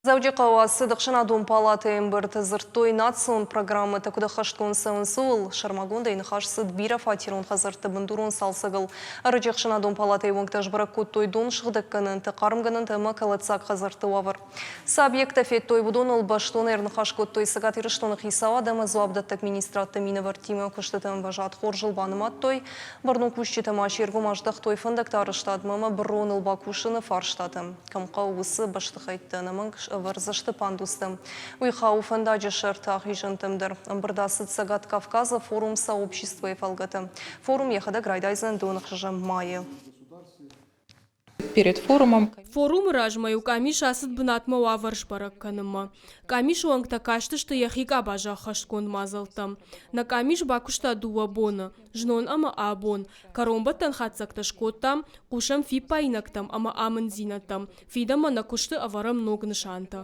Дзӕуджыхъӕуы ацыд ӕхсӕнадон палатӕйы ӕмбырд. Дзырдтой, национ программӕтӕ куыд ӕххӕстгонд цӕуынц, ууыл. Сӕрмагондӕй ныхас цыд бирӕфатерон хӕдзӕртты бындурон цалцӕгыл. Ӕрӕджы ӕхсӕнадон палатӕйы уӕнгтӕ сбӕрӕг кодтой дон сыгъдӕггӕнӕнты, хъармгӕнӕнты ӕмӕ кӕлӕддзаг хӕдзӕртты уавӕр. Цы объекттӕ федтой, уыдоныл бӕстон ӕрныхас кодтой Цӕгат Ирыстоны хицауад ӕмӕ дзуапдӕттӕг министрадты минӕвӕрттимӕ. Куыстыты ӕмвӕзад хорзыл банымадтой. Бӕрнон кусджытӕ ма се ргом аздӕхтой фӕндӕгты арӕзтадмӕ ӕмӕ быроныл бакусыны фарстатӕм. Кӕм хъӕуы, уыцы бӕстыхӕйтты ӕнӕмӕнг ӕвӕрдзысты пандустӕ. Уый хауы фӕндаджы сӕрты ахизӕнтӕм дӕр. Ӕмбырд ацыд Цӕгат Кавказы форум Сообщество-йы фӕлгӕты. Форум йӕхӕдӕг райдайдзӕн 26 майы. Перед форумом. Форумы размӕ-иу къамис ацыд бынатмӕ уавӕр сбӕрӕг кӕнынмӕ. Къамисы уӕнгтӕ кастысты йӕхи къабазы ӕххӕстгонд мадзӕлттӕм. Нӕ къамис бакуыста дыууӕ боны, знон ӕмӕ абон. Кӕронбӕттӕн хатдзӕгтӕ скодтам, хъусӕм фиппаинӕгтӕм ӕмӕ амынддзинӕдтӕм, фидӕнмӕ нӕ куысты ӕвӕрӕм ног нысантӕ.